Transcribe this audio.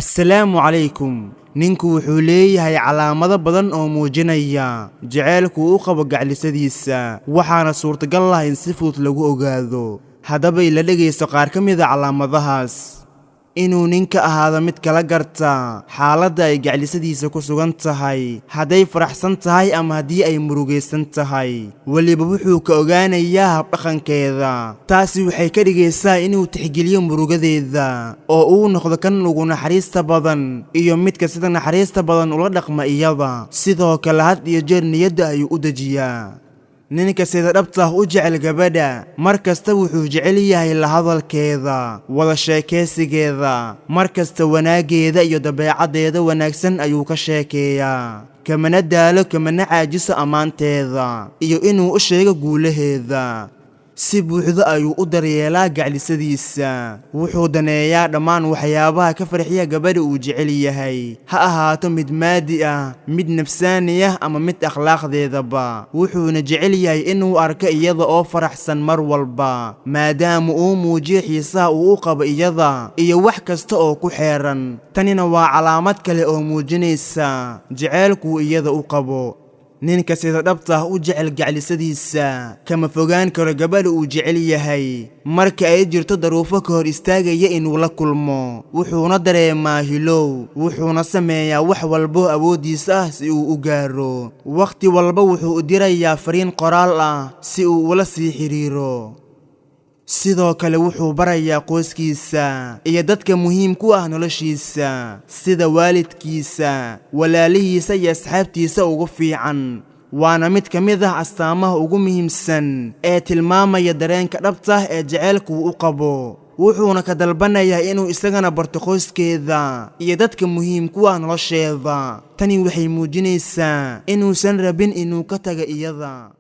Assalaamu calaykum. Ninku wuxuu leeyahay calaamado badan oo muujinaya jacaylka uu u qabo gacalisadiisa, waxaana suurtagal ah in si fudud lagu ogaado. Haddaba ila dhegayso qaar ka mid ah calaamadahaas. Inuu ninka ahaado mid kala garta xaaladda ay gacalisadiisa ku sugan tahay, hadday faraxsan tahay ama haddii ay murugaysan tahay. Weliba wuxuu ka ogaanayaa habdhaqankeeda. Taasi waxay ka dhigaysaa inuu tixgeliyo murugadeeda, oo uu noqdo kan ugu naxariista badan iyo midka sida naxariista badan ula dhaqma iyada. Sidoo kale had iyo jeer niyadda ayuu u dejiyaa. Ninka sida dhabta ah u jecel gabadha mar kasta wuxuu jecel yahay la hadalkeeda, wada sheekaysigeeda, mar kasta wanaaggeeda iyo dabeecaddeeda wanaagsan ayuu ka sheekeeyaa. Kamana daalo, kamana caajiso ammaanteeda iyo inuu u sheego guulaheeda. Si buuxda ayuu u daryeelaa gacalisadiisa. Wuxuu daneeyaa dhammaan waxyaabaha ka farxiya gabadha uu jecel yahay, ha ahaato mid maadi ah, mid nafsaani ah ama mid akhlaaqdeedaba. Wuxuuna jecel yahay inuu arko iyada oo faraxsan mar walba, maadaama uu muujiyo xiisaha uu u qabo iyada iyo wax kasta oo ku xeeran. Tanina waa calaamad kale oo muujinaysa jacaylkuu iyada u qabo. Ninka sida dhabta ah u jecel gacalisadiisa kama fogaan karo gabadha uu jecel yahay marka ay jirto daruufo ka hor istaagaya inuu la kulmo. Wuxuuna dareemaa hilow, wuxuuna sameeyaa wax walbo awooddiisa ah si uu u gaaro. Wakhti walba wuxuu u dirayaa fariin qoraal ah si uu ula sii xiriiro. Sidoo kale wuxuu barayaa qoyskiisa iyo dadka muhiim ku ah noloshiisa, sida waalidkiisa, walaalihiisa iyo asxaabtiisa ugu fiican. Waana mid ka mid ah astaamaha ugu muhiimsan ee tilmaamaya dareenka dhabta ah ee jacaylku u qabo. Wuxuuna ka dalbanayaa inuu isagana barto qoyskeeda iyo dadka muhiim ku ah nolosheeda. Tani waxay muujinaysaa inuusan rabin inuu ka tago iyada.